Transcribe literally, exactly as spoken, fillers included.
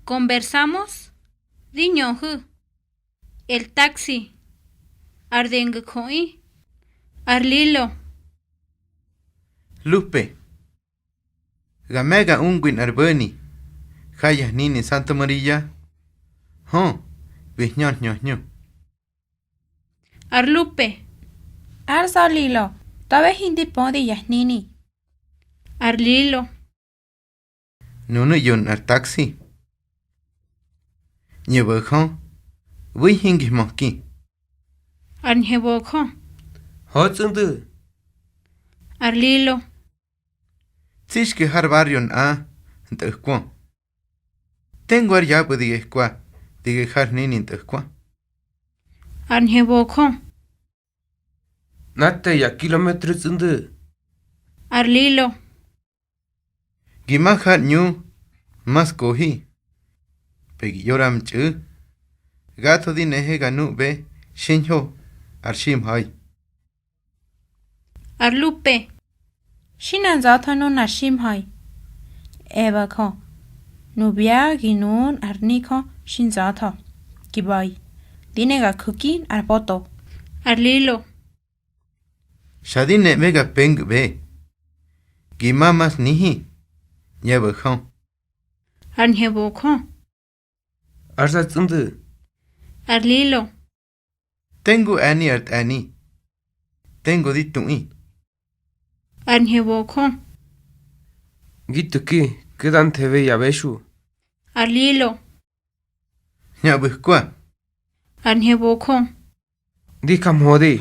Conversamos, di ñöhu̱. El taxi, ar dengu̱ jöꞌi, ar Lilo. Lupe, ga me̱ ga ungwi nꞌar bo̱ni, ja ya hnini Santa Maria. Hö, bi hñö hñö hñu. Ar Lupe, ár za̱ Lilo, tabe hindi pödi ya hnini. Ar Lilo, nunu̱ ꞌyo nꞌar taxi. ꞌÑe bo̱jö, ꞌbu̱i hingi hmöki. Ar ñhe bojö, hotsꞌu̱ ndu̱. Ar Lilo, tsixke har barrio nꞌa ntꞌo̱kwö. Tengu ár yapꞌu̱ di gehkwa, di gehar hnini ntꞌo̱kwa. Ar ñhe bojö, nꞌa te ya kilometro tsꞌu̱ ndu̱. Ar Lilo, gi ma har ꞌñu, ma skohi, pe gi ꞌyo ra mtxꞌu̱. Gatho di nehe ga nuꞌbe xiñho ar ximha̱i. Ar Lupe, xi ne nza̱tho nunar ximha̱i. Eba Jö, nubya gi nu nꞌar nijö xi nza̱tho, gi ꞌba̱i. Di ne ga ju̱ki nꞌar boto. Ar Lilo, xa di neꞌbe ga pengbe. Gi ma ma snihi, ꞌñebabi Jö. Ar ñhe bojö, ár za tsꞌu̱ ndu̱. Ar Lilo, tengu e̱ni ar tꞌe̱ni. Tengu di tuꞌi. Ar ñhe bojö, gi tuki, ke da nthewe ya bexu. Ar Lilo, hña ꞌbu̱kwa. Ar ñhe bojö, di ja mhödi,